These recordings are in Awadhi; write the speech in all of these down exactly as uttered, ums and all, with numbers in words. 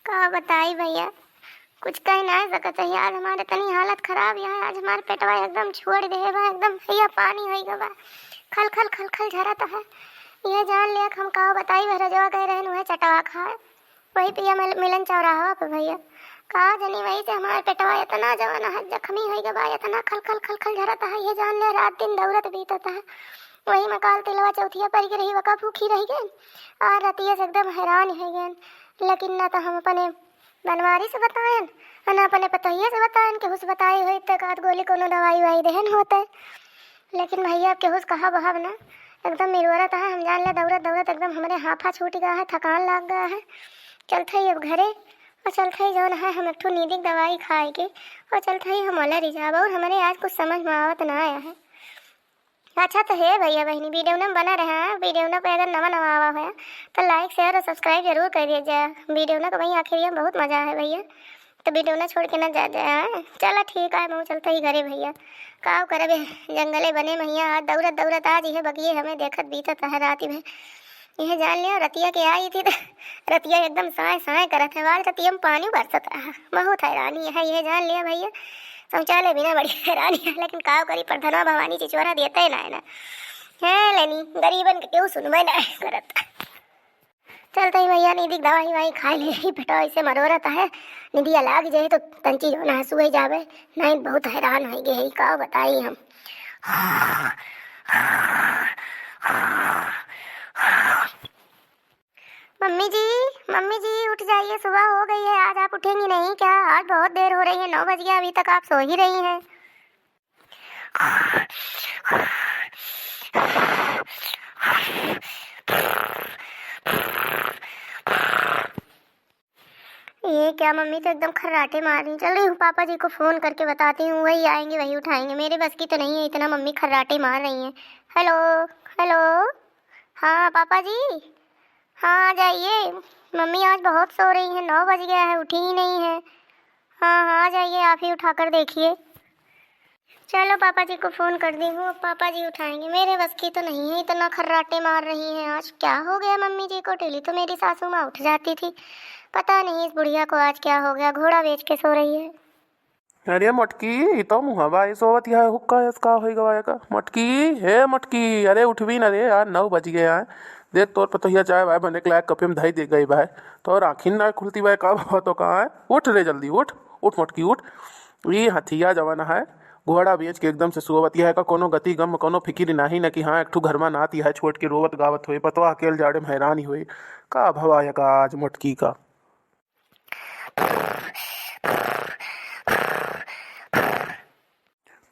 का बताई भइया, कुछ कह नाहीं सकत है। आज हमार इतनी हालत खराब है, आज हमार पेटवा एकदम छोड़ दे बा, एकदम भइया पानी होइ गवा, खल खल खल खल झरत है। यह जान लिया कि हम का बताई, वह रजवा गए रहन वह चटवा खाए, वही पिया मिल-, मिलन चौराहा पे भइया। का जनी वही से हमार पेटवा इतना जवन है, जख्मी होइ गवा, इतना खल खल खल खल झरत है, यह जान लिया रात दिन दौरत बीतत है। वही में काल तिलवा चौथिया पर के रही, वका भूखी रह गए और रतिया से एकदम हैरान हो गए। लेकिन ना तो हम अपने बनवारी से बताएन, और ना अपने पतोहिया से बताएन, केहू से बताए होई तो एक आध गोली कोनो दवाई ववाई देहन होते। लेकिन भइया अब केहू से कहब वहब ना, एकदम मिरवरत है। हम जान ले दौड़त दौड़त एकदम हमरे हाफा छूट गया है, थकान लाग गया है। चलत हई अब घरे, और चलत हई जौन है हम एक ठो नींदी के दवाई खाए के, और चलत हई हम ओला रिजाब, और हमरे आज कुछ समझ में आवत ना आया है। अच्छा तो हे भइया बहिनी, video ना बना रहे हैं, video ना पे अगर नवा नवा आवा है तो like share और subscribe जरूर कर दिया जाए। Video ना को वहीं आखिर में बहुत मजा है भइया, तो video ना छोड़ के ना जा जाए। चला ठीक है, मैं चलत ही घरे भइया, का करबे, जंगले बने महिया, आज दौड़त दौड़त आज यह बगिए हमें देखत बीतत है रात में। यह जान लिया रतिया के आई थी तो रतिया एकदम साए साए करत है, आज रतिया में पानी बरसत रहा, बहुत हैरानी है। यह जान लिया भइया, शौचालय बिना बड़ी हैरानी है, लेकिन का करी, प्रधनवा भवानी चिचोरा देते ना है ना। है लेनी, गरीबन के केहू सुनबे ना करत। चलत ही भइया नींदी के दवाई वाई खाए ले ही, पेटवा ऐसे मरोरत है, नींदिया लाग जाए तो तंची जो ना सुए जावे, नहीं बहुत हैरान हो गए है, का बताई हम। मम्मी जी, मम्मी जी, उठ जाइए, सुबह हो गई है। आज आप उठेंगी नहीं क्या? आज बहुत देर हो रही है, नौ बज गया, अभी तक आप सो ही रही हैं। ये क्या, मम्मी तो एकदम खर्राटे मार रही। चल रही हूँ, पापा जी को फोन करके बताती हूँ, वही आएंगे, वही उठाएंगे। मेरे बस की तो नहीं है इतना, मम्मी खर्राटे मार रही हैं। हेलो, हेलो, हाँ पापा जी, हाँ आ जाइए। मम्मी आज बहुत सो रही हैं, नौ बज गया है, उठी ही नहीं है। हाँ हाँ, आ जाइए, आप ही उठाकर देखिए। चलो पापा जी को फोन कर दी हूँ, अब पापा जी उठाएंगे। मेरे बस की तो नहीं है, इतना खर्राटे मार रही हैं आज। क्या हो गया मम्मी जी को? डेली तो मेरी सासू माँ उठ जाती थी, पता नहीं इस बुढ़िया को आज क्या हो गया, घोड़ा बेच के सो रही है। अरे मटकी, ई तो मुहवा ऐ सोवत है, हुक्का ऐस का होई गवा एका? मटकी, हे मटकी, अरे उठबी ना रे यार, नौ बज गए हैं। देख तोर पतोहिया चाय वाय बने के लायक कपे में धई दे गई बा, तोर आँखिन ना खुलती बा का? बाबा तो कहाँ है? उठ रे जल्दी, उठ, उठ मटकी, उठ। ई हथिया जवन है, घोड़ा बेच के एकदम से सोवत है का, कोनो गति गम, कोनो फिकिर नाही न कि हाँ, एक ठो घर में नाती है छोट के रोवत गावत होई, पतवा अकेल जाड़े में हैरान ही होई। का भवा एका आज मटकी का?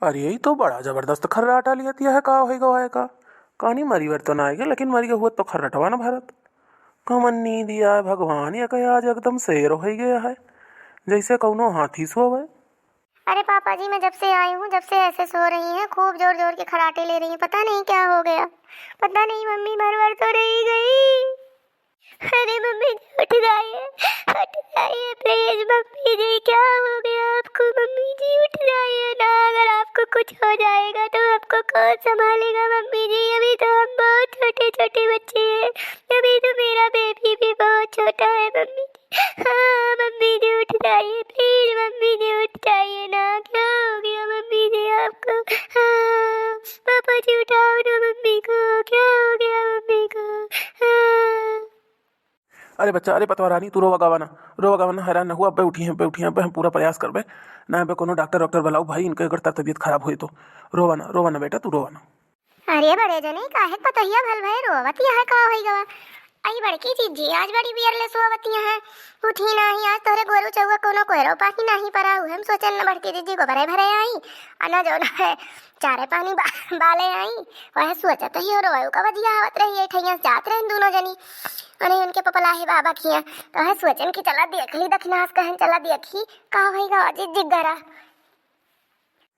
अरे, ई तो बड़ा जबरदस्त खर्राटा लियत है, का होई गवा एका? कानी मरी वर तो ना आएगे, लेकिन मरी हुआ तो खर्रटवा ना भरत। कमन नींद आए भगवान, एका आज एकदम शेर होई गया है, जैसे कौनो हाथी सोवे। अरे पापा जी, मैं जब से आई हूँ, जब से ऐसे सो रही हैं, खूब जोर जोर के खर्राटे ले रही हैं, पता नहीं क्या हो गया, पता नहीं मम्मी भर भर तो नहीं गई। अरे मम्मी जी, उठ जाइए, उठ जाइए please मम्मी जी, क्या हो गया आपको मम्मी जी? उठ जाइए ना, अगर आपको कुछ हो जाएगा तो आपको कौन संभालेगा मम्मी जी? अभी तो हम बहुत छोटे छोटे बच्चे हैं, अभी तो मेरा बेबी भी बहुत छोटा है मम्मी जी। हाँ मम्मी जी, उठ जाइए please मम्मी जी, उठ जाइए ना, क्या हो गया मम्मी जी आपको? हाँ पापा जी, उठाओ ना मम्मी को, क्या हो गया मम्मी को? हाँ। अरे बच्चा, अरे पतवा रानी, तू रोवा गावा ना, रोवा गावा ना, हैरान ना हुआ, अब्बे उठी हैं, अब्बे उठी हैं, अब्बे हम पूरा प्रयास करबे। ना अब्बे कोनो डॉक्टर वॉक्टर बुलाओ भाई, इनके अगर तर तबीयत खराब होई तो। रोवा ना, रोवा ना बेटा, तू रोवा ना। अरे बड़े जने, काहे के पतोहिया भल भए रोवत है, का होई गवा? आई बड़की जीजी, आज बड़ी बियर ले सोवत है, उठी नाही, आज तोहरे गोरू चौवा कोनो कोयरो पानी नाही परा, उहे हम सोचन न बड़की जीजी गोबरे भरे आई, अना जो ना है, चारे पानी बा-, बाले आई, वह सोचत ही रोवे का बदिया आवत रही है, ठैया जात रहे दोनों जनी, अने उनके पपला है बाबा खिया, तो वह सोचन कि चला देख ली दखिनास कहन, चला देखी का होई गवा जीजी गरा।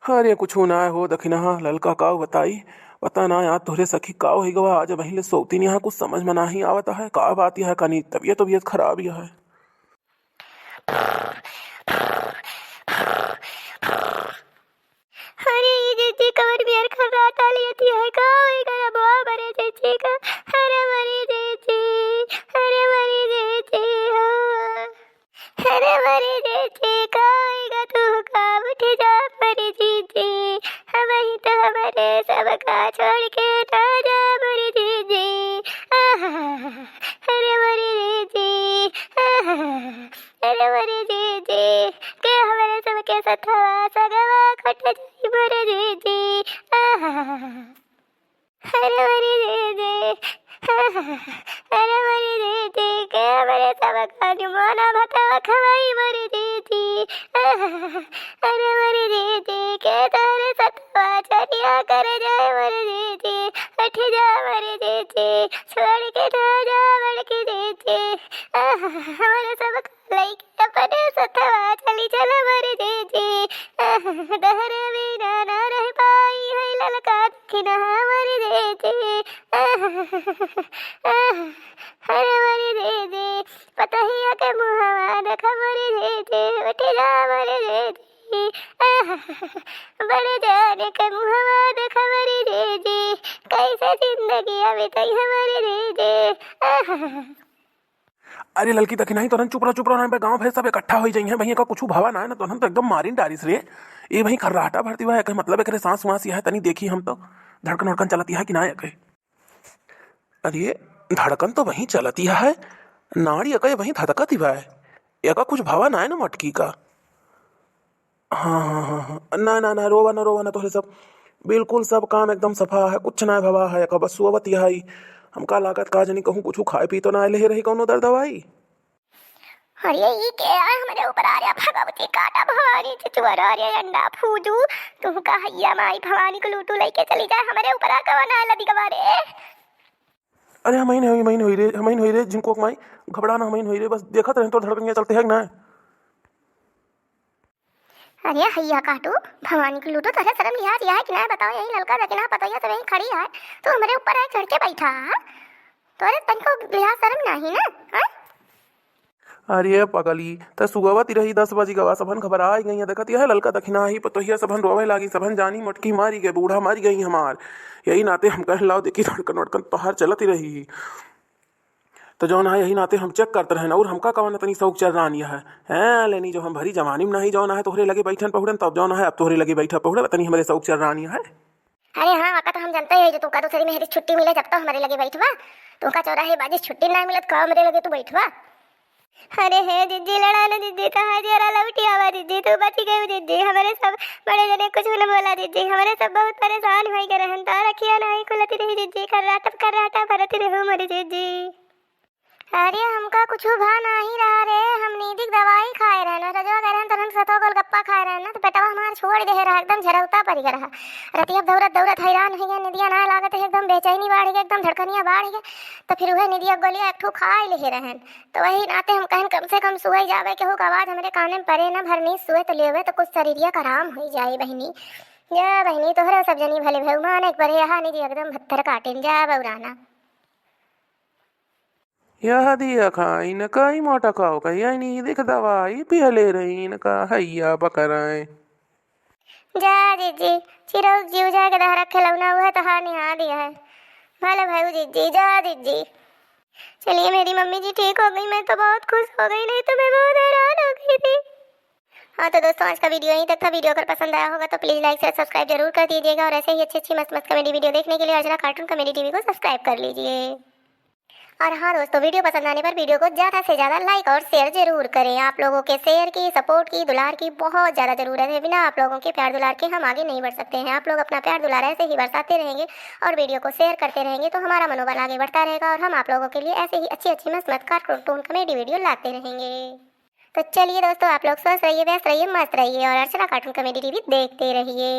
अरे कुछ ना हो दखिनहा ललका, का बताई, पता ना यार तोहरे सखी का होई गवा, आज पहले सोती नहीं, कुछ समझ में नाही आवत है, का बात यह कनी तबीयत तबीयत खराब यह है। अरे ये जीजी कमर बियर खर्राटा लियत है, का होई गवा बुआ मरे जीजी का, अरे मरे जीजी, अरे मरे जीजी, हाँ। अरे मोरे जीजी, का होइगा तू का, उठ जा मोरे जीजी, हमही तो हमरे सबका छोड़ के ना जा मोरे जीजी। आहा, अरे मोरे जीजी, आहा, अरे मोरे जीजी, के हमरे सबके सथवा सगवा कट जाई मोरे जीजी। आहा। अरे मोरे जीजी, अरे मोरे जीजी, के हमरे सबका निमोना भतवा खवाई मोरे जीजी। अरे मोरे जीजी, के तोहरे सथवा चरिया कर जाए मोरे जीजी। उठ जा मोरे जीजी, छोड़ के ना जा बड़की जीजी। हमरे सबका लइके अपने सथवा चली चला मोरे जीजी। आह, तोहरे बिना ना रह पाई है ललका दखिनहा मोरे जीजी। आह, आह, अरे मोरे जीजी, पतोहिया के मुहवा देखा मोरे जीजी, उठ जा मोरे जीजी। आह, बड़े जाने के मुहवा देखा मोरे जीजी, कैसे जिंदगी बिताई हमरे जीजी। आह। अरे ललकी दखिनहा, तोहन चुप रह, चुप रह, ना बे गाँव भर सब इकट्ठा होइ जइहें। भइया का कुछ भवा ना है ना, तोहन तो एकदम मारिन डारिस रे। ए भई खर्राटा भरती बा, एकर मतलब एकरे सांस वास यह तनी देखी हम तो, धड़कन वड़कन चलत यह कि ना एके। अरे धड़कन तो वहीं चलत यह है, नाड़ी एके वहीं धधकत ही बा, एका कुछ भवा ना है ना मटकी का। हाँ, हाँ, हाँ, हाँ। ना, ना, ना, रोवा ना, रोवा ना, तोहरे सब, बिल्कुल सब काम एकदम सफा है, कुछ ना भवा है, का बस सोवत यही। हमका लागत का जनी कहूँ कुछ खाए पी तो ना ले रही कौनो दर दवाई। अरे ई के आ हमरे ऊपर आ रहा भगवती काटा भवानी चिचुअर, अरे अंडा फूजू, तू का हैया माई भवानी को लूटू लेके चली जाए हमरे ऊपर आ कवन आला दिगवा रे। अरे हमइन होई, हमइन होई रे, हमइन होई रे, झिमको माई, घबरा ना, हमइन होई रे, बस देखत रहे तो धड़कनिया चलते है कि ना। अरे हैया काटू, भवानी के लूटू, तोहरे शर्म लिहाज यह है कि ना? बताओ, यही ललका दखिनहा पतोहिया सब यहीं खड़ी है, तू हमरे ऊपर आए चढ़ के बैठा है, तोहरे तनको लिहाज शर्म नाही ना, हाँ? अरे पगली, त सुगवत रही दस बजी गवा, सबहन घबराइ गई, देखत यह ललका दखिनहा ही पतोहिया सबहन रोवे लागी, सबहन जानी मोटकी मारी गए, बूढ़ा मारी गई हमार। यही नाते हम कह लाओ देखी धड़कन वड़कन तोहार चलत ही रही। तो जौन है यही नाते हम check करत रहन, और हमका कवन तनी शौक चर्रान यह है। हैं, लेनी जब हम भरी जवानी में नहीं जौन है तोहरे लगे बैठन पहुड़न, तब जौन है अब तोहरे लगे बैठा पहुड़े, तनी हमरे शौक चर्रान यह है। अरे हाँ, ओका तो हम जानते हैं जो तुमका दूसरी मेहरी छुट्टी मिले जब तो हमरे लगे बैठबा, तुमका चौराहे बाजी छुट्टी ना मिलत का हमरे लगे तू बैठबा। अरे हे जिज्जी, लड़ा ना जिज्जी, तहार जियरा लौटी आवा जिज्जी, तू बची गयू जिज्जी, हमरे सब बड़े जने कुछ न बोला जिज्जी, हमरे सब बहुत परेशान होई गए रहन, तोर अखिया नाही खुलती रही जिज्जी, खर्राटा खर्राटा भरती रहू मोरे जिज्जी। अरे हमका कुछ भा नाही रहा रे, हम नींदिक दवाई खाए रहन, रजवा गए रहन, तहन सतो गोलगप्पा खाए रहन, तो पेटवा हमार छोड़ दे रहा, एकदम झरौता पड़ गया रहा। रतिया दौड़त दौड़त हैरान हो गए, निदिया ना लागत है, एकदम बेचैनी बाढ़ गए, एकदम धड़कनिया बाढ़ गए, तो फिर वह निदिया गोलिया एक ठो खाए ले रहन। तो वही नाते हम कहन कम से कम सुबह जावे केहू का आवाज हमरे काने में पड़े ना, भर नींद सुबह तो लेवे तो कुछ शरीरिया का आराम हो जाए बहिनी। जा बहिनी, तोहरा सब जनी भले भगवान एक बार यहाँ निदिया एकदम भत्तर काटेन, जा बौराना। यह दिया खाइन कई मोटा खाओ कहिया नी दिख दवाई पियले रहीन का हैया पकड़ाए। जा जिज्जी, चिरौक जीव जाए के दहरा खिलौना उहे तो हार निहा दिया है। भले भाई जिज्जी, जा जिज्जी। चलिए मेरी मम्मी जी ठीक हो गई, मैं तो बहुत खुश हो गई, नहीं तो मैं बहुत हैरान हो गई थी। हाँ तो दोस्तों, आज का video यहीं तक था। Video अगर पसंद आया होगा तो please like share subscribe जरूर कर दीजिएगा और ऐसे ही अच्छी अच्छी मस्त मस्त comedy video देखने के लिए अर्चना Cartoon Comedy TV को subscribe कर लीजिए। और हाँ दोस्तों, video पसंद आने पर video को ज़्यादा से ज़्यादा like और share जरूर करें। आप लोगों के share की, support की, दुलार की बहुत ज़्यादा ज़रूरत है। बिना आप लोगों के प्यार दुलार के हम आगे नहीं बढ़ सकते हैं। आप लोग अपना प्यार दुलार ऐसे ही बरसाते रहेंगे और video को share करते रहेंगे तो हमारा मनोबल आगे बढ़ता रहेगा और हम आप लोगों के लिए ऐसे ही अच्छी अच्छी मस्त मस्त cartoon comedy video लाते रहेंगे। तो चलिए दोस्तों, आप लोग स्वस्थ रहिए, व्यस्त रहिए, मस्त रहिए और अर्चना Cartoon Comedy TV देखते रहिए।